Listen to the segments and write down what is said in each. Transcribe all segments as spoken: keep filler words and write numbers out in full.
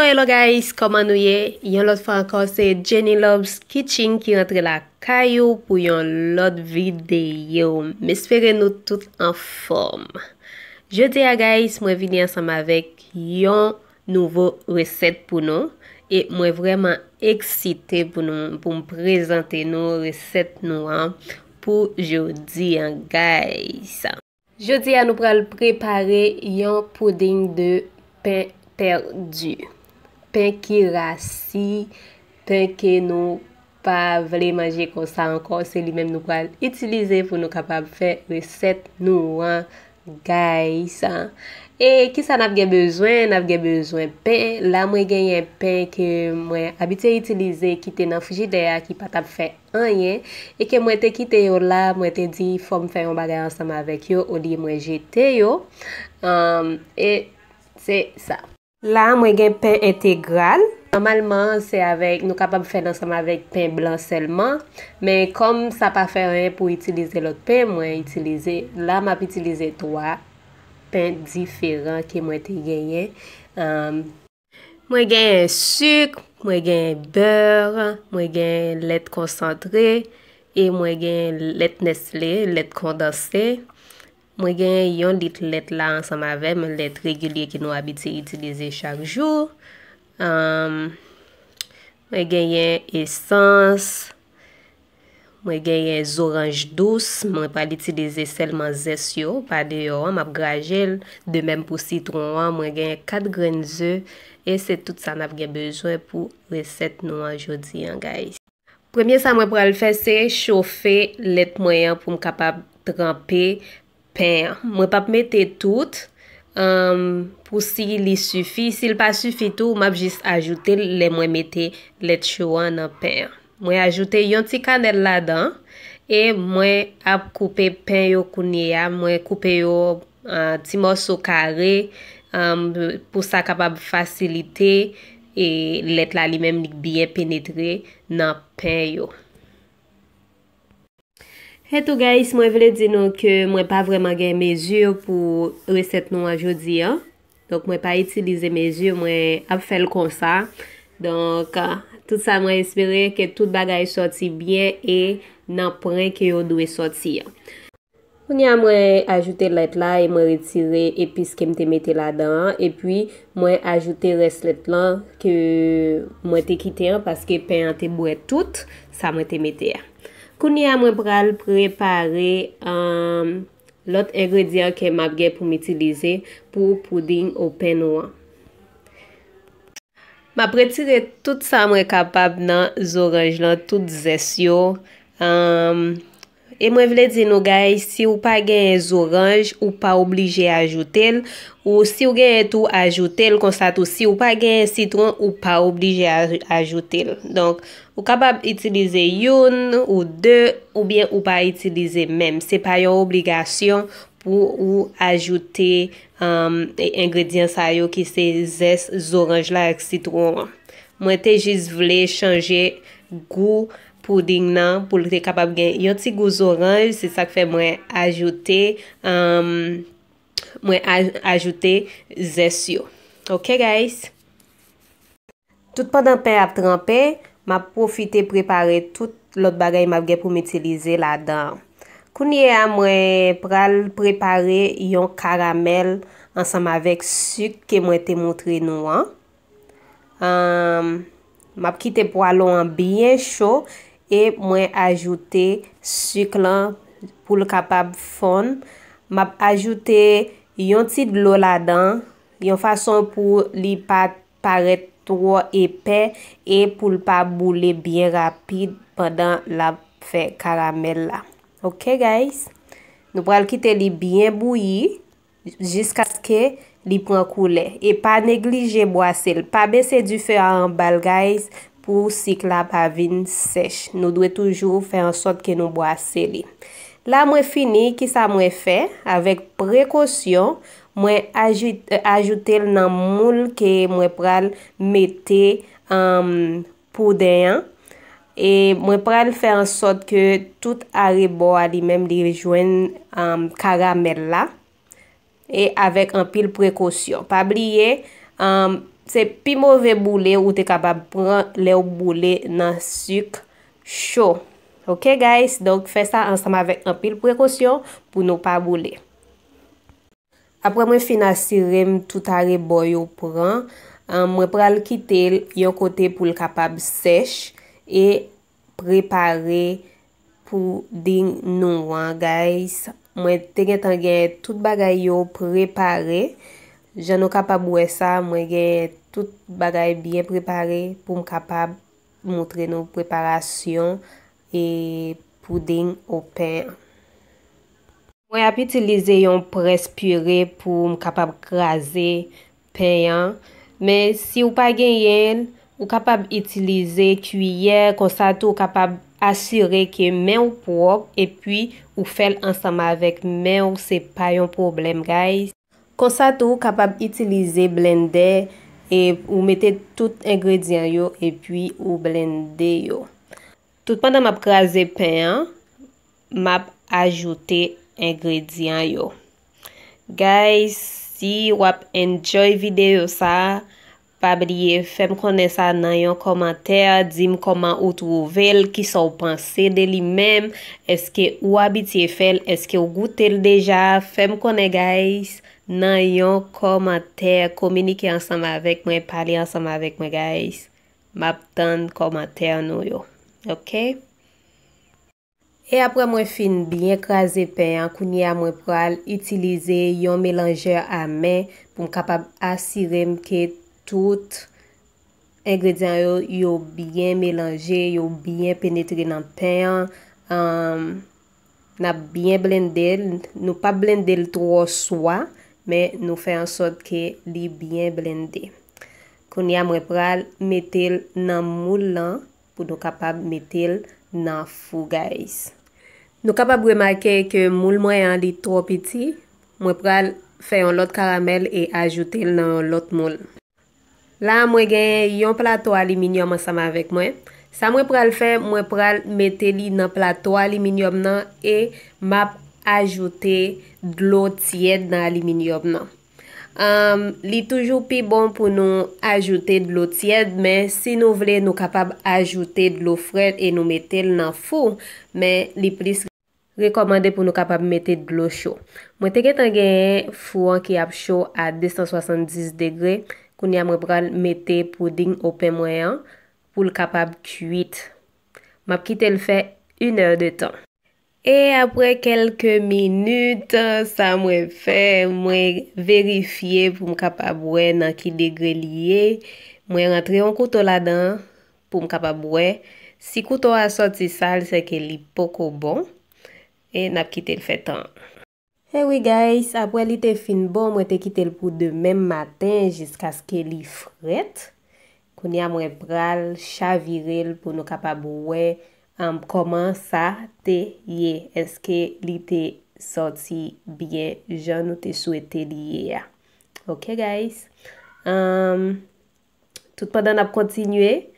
Hello guys, kòman nou ye? Yon lòt fwa ankò, se Jenny Loves Kitchen ki rantre lakay ou pou yon lòt videyo. M espere nou tout anfòm. Jodi a guys, mwen vini ansanm avèk yon nouvo resèt pou nou. E mwen vrèman eksite pou nou, pou m prezante nou resèt nou an pou jodi an guys. Jodi a nou pral prepare yon puding de pain perdu. Pen ki rasi, pen ke nou pa vle manje konsa ankò, se li menm nou pral itilize pou nou kapab fè resèt nou an, guys. E kisa n ap gen bezwen? N ap gen bezwen pen. La mwen genyen pen ke mwen abitye itilize ki te nan frijidè a ki pa t ap fè anyen e ke mwen te kite yo la, mwen te di fò m fè yon bagay ansanm avèk yo olye mwen jete yo. Um, e se sa. La mwen gen pen entegral. Nòmalman se avèk, nou kapab fè l ansanm avèk pen blan sèlman, men kòm sa pa fè anyen pou itilize lòt pen, mwen itilize, la m ap itilize twa pen diferan ke mwen te genyen. Um, Mwen genyen sik, mwen genyen bè, mwen genyen lèt konsantre, e mwen genyen lèt Nestlé, lèt kondanse. Mwen genyen yon lit lèt la ansanm avè m, lèt regilye ke nou abitye itilize chak jou. Ahn, mwen genyen esans, mwen genyen zoranj dous, mwen pral itilize sèlman zès yo, pa deyò an, m ap graje l. De menm pou sitwon an, mwen genyen kat grenn ze, e se tout sa n ap gen bezwen pou resèt nou an jodi an, guys. Premye sa mwen pral fè, se chofe lèt mwen an pou m kapab tranpe pen an. Mwen p ap mete tout, um, pou si li sifi. Si l pa sifi tou, m ap jis ajoute l lè mwen mete lèt cho an nan pen an. Mwen ajoute yon ti kanèl ladan e mwen ap koupe pen yo kounye a. Mwen koupe yo an ti mòso kare, um, pou sa kapab fasilite e lèt la li menm li byen penetre nan pen yo. Hey tou guys, mwen vle di nou ke mwen pa vrèman gen mezi pou resèt nou an jodi an. Donk mwen pa itilize mezi, mwen ap fè l konsa. Donk tout sa mwen espere ke tout bagay sòti byen e nan pwen ke yo dwe sòti an. Kounye a mwen ajoute lèt la e mwen retire epis ke m te mete ladan an, epi mwen ajoute rès lèt lan ke mwen te kite an, paske pen an te bwè tout sa mwen te mete a. Kounye a mwen pral prepare, um, lòt engredyan ke m ap gen pou m itilize pou puding au pain nou an. M ap retire tout sa mwen kapab nan zoranj lan, tout zès yo. Um, e mwen vle di nou guys, si w pa genyen zoranj, ou pa oblije ajoute l. Ou si w genyen tou, ajoute l. Konsa tou, si w pa genyen sitwon, ou pa oblije aj-, ajoute l. Donk, ou kapab itilize youn ou de, oubyen ou pa itilize menm. Se pa yon obligasyon pou ou ajoute, um, e, engredyan sa yo ki se zès zoranj la ak sitwon an. Mwen te jis vle chanje gou puding nan pou l te kapab gen yon ti gou zoranj, se sa k fè mwen ajoute, um, mwen aj-, ajoute zès yo. Ok guys? Tout pandan pen ap tranpe, m ap pwofite prepare tout lòt bagay m ap gen pou m itilize ladan an. Kounye a, mwen pral prepare yon karamèl ansanm avèk sik ke mwen te montre nou an. Ahn, m ap kite pwalon an byen cho e mwen ajoute sik lan pou l kapab fonn. M ap ajoute yon ti dlo ladan, yon fason pou li pa parèt twò epè e pou l pa boule byen rapid pandan l ap fè karamèl la. Ok guys, nou pral kite li byen bouyi jiskaske li pran koulè. E pa neglije bwase l. Pa bese dife a anba l guys, pou sik la pa vin sèch. Nou dwe toujou fè ansòt ke nou bwase li. La mwen fini, kisa mwen fè? Avèk prekosyon, mwen aji-, ajoute l nan moul ke mwen pral mete, um, puden an. E mwen pral fè ansòt ke tout arebò a li menm li jwenn, um, karamèl la. E avèk anpil prekosyon. Pa bliye, um, Se pi move boule ou te kapab pran lè w boule nan sik cho. Ok guys, donk fè sa ansanm avèk anpil prekosyon pou nou pa boule. Apre mwen fin asire m tout arebò yo pran, mwen pral kite l yon kote pou l kapab sèch e prepare puding nou an, guys. Mwen te gentan gen tout bagay yo prepare. Jan nou kapab wè sa, mwen gen tout bagay byen prepare pou m kapab moutre nou preparasyon e puding o pen an. Mwen ap itilize yon press pire pou m kapab kraze pen an. Men si w pa genyen l, ou kapab itilize kiyè, konsa tou ou kapab asire ke men w pwòp epi ou fè l ansanm avèk men w, se pa yon pwoblèm, guys. Konsa tou ou kapab itilize blendè e ou mete tout engredyan yo epi ou blende yo. Tout pandan m ap kraze pen an, m ap ajoute engredyan yo. Guys, si w ap enjoy videyo sa, pa bliye fè m konnen sa nan yon kòmantè, di m kòman ou twouve l, kisa w panse de li menm, èske ou abitye fè l, èske w goute l deja, fè m konnen guys, nan yon kòmantè, kominike ansanm avèk mwen, pale ansanm avèk mwen guys. M ap tann kòmantè nou yo. Ok? E apre mwen fin byen kraze pen an, kounye a mwen pral itilize yon melanjè a men pou m kapab asire m ke tout engredyan yo, yo byen melanje, yo byen penetre nan pen an. N ap byen blende l. Nou p ap blende l twò swa, men nou fè an sòt ke li byen blende. Kounye a mwen pral mete l nan moul lan pou nou kapab mete l nan fou, guys. Nou kapab remake ke moul mwen an li twò piti. Mwen pral fè yon lòt karamèl e ajoute l nan yon lòt moul. La, mwen gen yon plato aliminyòm ansanm avèk mwen. Sa mwen pral fè, mwen pral mete li nan plato aliminyòm nan e m ap ajoute dlo tyèd nan aliminyòm nan. Li toujou pi bon pou nou ajoute dlo tyèd, men si nou vle, nou kapab ajoute dlo frèt e nou mete l nan fou, men li plis rekòmande pou nou kapab mete dlo cho. Mwen te gentan genyen fou an ki ap cho a de san swasanndis degre. Kounye a mwen pral mete puding o pen mwen an pou l kapab kuit. M ap kite l fè inè de tan. E apre kèlke minit, sa mwen fè, mwen verifye pou m kapab wè nan ki degre li ye. Mwen rantre yon kouto ladan pou m kapab wè. Si kouto a sòti sal, se ke li poko bon. E n ap kite l fè tan. E wi guys, apre li te fin bon, mwen te kite l pou demen maten jiskaske li frèt. Kounye a mwen pral chavire l pou nou kapab wè, um, kòman sa te ye. Èske li te sòti byen jan nou te swete li ye a? Ok guys. Um, Tout pandan n ap kontinye,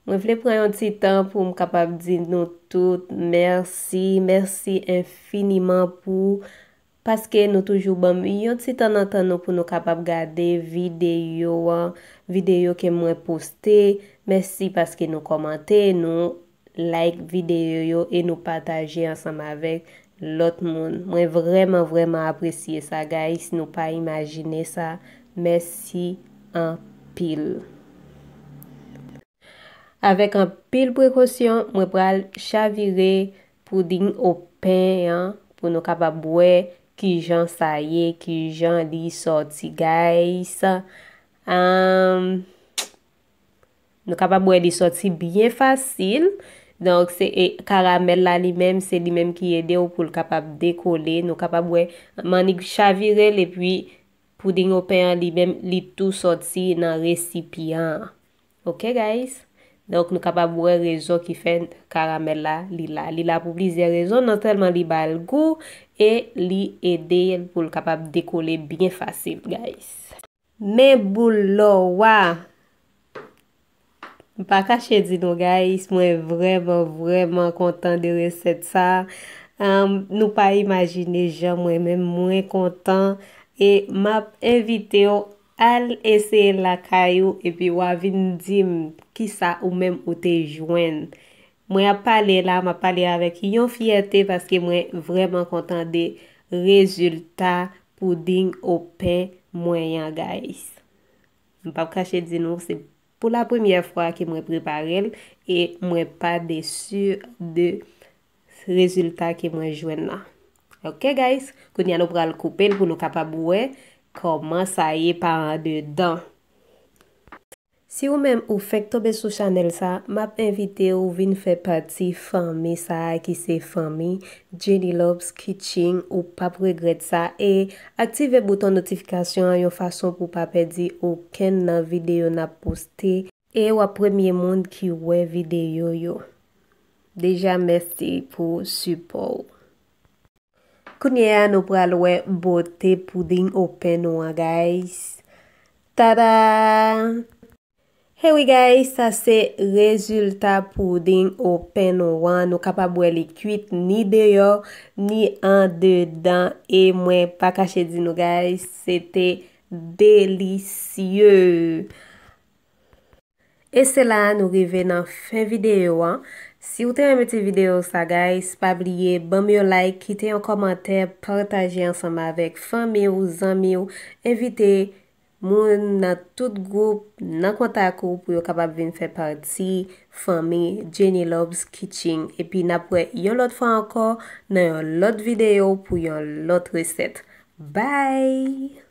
mwen vle pran yon ti tan pou m kapab di nou tout mèsi, mèsi enfiniman pou paske nou toujou ban m yon ti tan nan tan nou pou nou kapab gade videyo an, videyo ke mwen poste. Mèsi paske nou kòmante, nou like videyo yo e nou pataje ansanm avèk lòt moun. Mwen vrèman, vrèman apresye sa, guys. Nou pa imajine sa. Mèsi anpil. Avèk anpil prekosyon, mwen pral chavire puding o pen an pou nou kapab wè kijan sa ye, kijan li sòti, guys. Ahn, Nou kapab wè li sòti byen fasil. Donk, se, e, karamèl la li menm, se li menm ki ede w pou l kapab dekole. Nou kapab wè m annik chavire l, epi puding o pen an li menm, li tou sòti nan resipyan an. Ok, guys? Donk, nou kapab wè rezon ki fè karamèl la, li la. Li la pou plizyè rezon, non sèlman li ba l gou, e li ede l pou l kapab dekole byen fasil, guys. Men boul lò a. M pa kache di nou, guys, mwen vrèman, vrèman kontan de resèt sa. Ahn, nou pa imajine jan mwen menm mwen kontan. E m ap envite w Al eseye l lakay ou epi w a vin di m kisa ou menm ou te jwenn. Mwen ap pale la, m ap pale avèk yon fyète paske mwen vrèman kontan de rezilta puding au pain mwen an, guys. M p ap kache di nou, se pou la premyè fwa ke mwen prepare l e mwen pa desi de rezilta ke mwen jwenn nan. Ok, guys, kounye a nou pral koupe l pou nou kapab wè kòman sa ye pa andedan. Si ou menm ou fèk tonbe sou chanèl sa, m ap envite ou vin fè pati fanmi sa a ki se fanmi Jenny Loves Kitchen. Ou p ap regrèt sa. E aktive bouton notifikasyon an yon fason pou w pa pèdi okenn nan videyo n ap poste. E w ap premye moun ki wè videyo yo. Deja mèsi pou sipò w. Kounye a nou pral wè bote puding au pain nou an, guys. Tada! Hey wi, guys, sa se rezilta puding au pain nou an. Nou kapab wè li kwit ni deyò ni andedan. E mwen pa kache di nou, guys, se te delisye. E se la a nou rive nan fen videyo an. Si w te renmen ti videyo sa, guys, pa bliye ban m yon like, kite yon kòmantè, pataje ansanm avèk fanmi w, zanmi w, envite moun nan tout gwoup nan kontak ou pou yo kapab vin fè pati fanmi Jenny Loves Kitchen. Epi n ap wè yon lòt fwa ankò nan yon lòt videyo pou yon lòt resèt. Bye!